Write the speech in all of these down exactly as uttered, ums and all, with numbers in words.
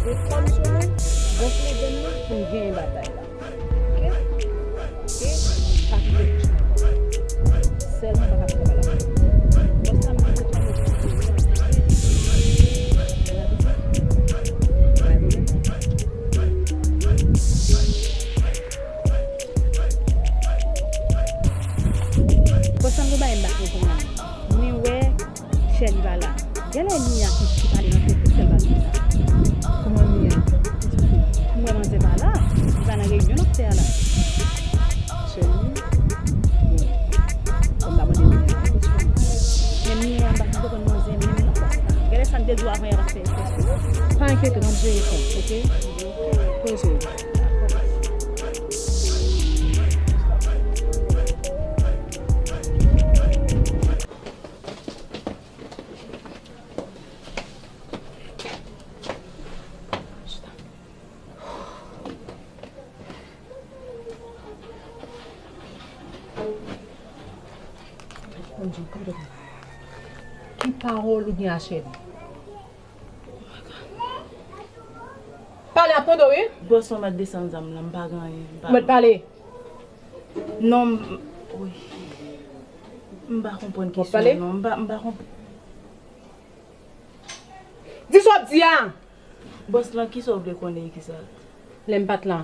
Kòm sou mwen, bòs mwen jwenn mwen pou m genyen batay la. Oke? Oke? Pa kite bouch mwen. Sèlman pa ka fè bagay la. Bòs la m kite tou. Bòs la m gen bagay m pa konprann. Mwen wè Chèli pa la. Genlè Nia ki, ki pale nan telefòn, sèl bagay sa. Kòman Nia? M wè manzè pa la. Li pa nan reyinyon n ap fè a la. Chèli? Bon. Kòm m pa mande Nia. Men Nia, m pa fin konprann manzè menm non. Genlè sa m te di w avan yè pa fè efè sou mwen. Pa enkyete, n ap jere sa, oke? Poze w. Ki pawòl ou gen a Chèli? Pale, ap tande w, wi. Bòs, mwen mèt desann zam nan, m pa gen anyen. M pa... Ou mèt pale. Non, m, wi. M pa konprann kesyon an, non. M pa, m pa konp- Di sa w ap di a! Bòs lan, kisa w vle konnen ki sa? Lè m pa t la,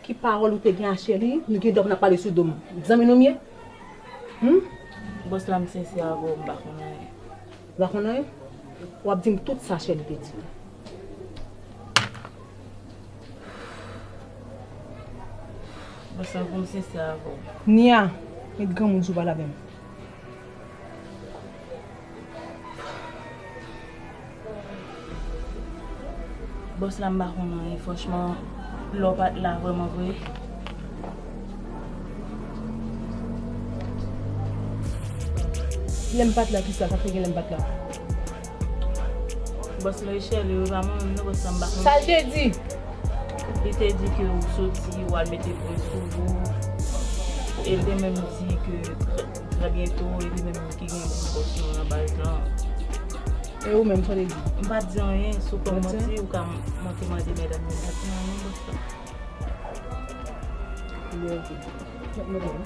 ki pawòl ou te gen a Chèli? Nou gen dwa pou n ap pale sou do m. Zanmi nou m ye? Hmm? Bòs la, m sensè avè w, m pa konn anyen. Ou pa konn anyen? W ap di m tout sa Chèli te di. Bòs la, pou m sensè avè w. Nia, met granmoun sou pale avè m. Bòs la, m pa konn anyen, franchman, lè w pa t la vrèman vre. Lè m pa t la, kisa, sa k te gen lè m pa t la? Bòs la, e Chèli, wi, pa mwen menm non, bòs la, m pa konn. Sa l te di? Li te di ke ou soti, ou al mete pwen sou ou. E l te menm di ke trè, trè byento, e li menm ki gen gwo pòs nou nan baz lan. E ou menm, sa w te di? M pa t di anyen, si w kwè m manti, ou ka m-, monte mande medam yo, m pa t di anyen, bòs la. Li oke. Mèt mete, wi.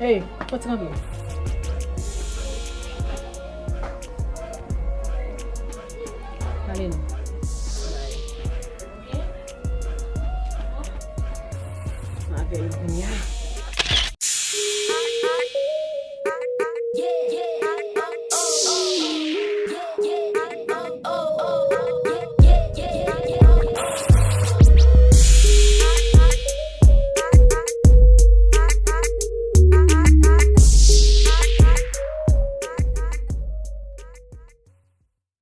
Hey, fò ti kanpe. Pale non. M avè l kounye a.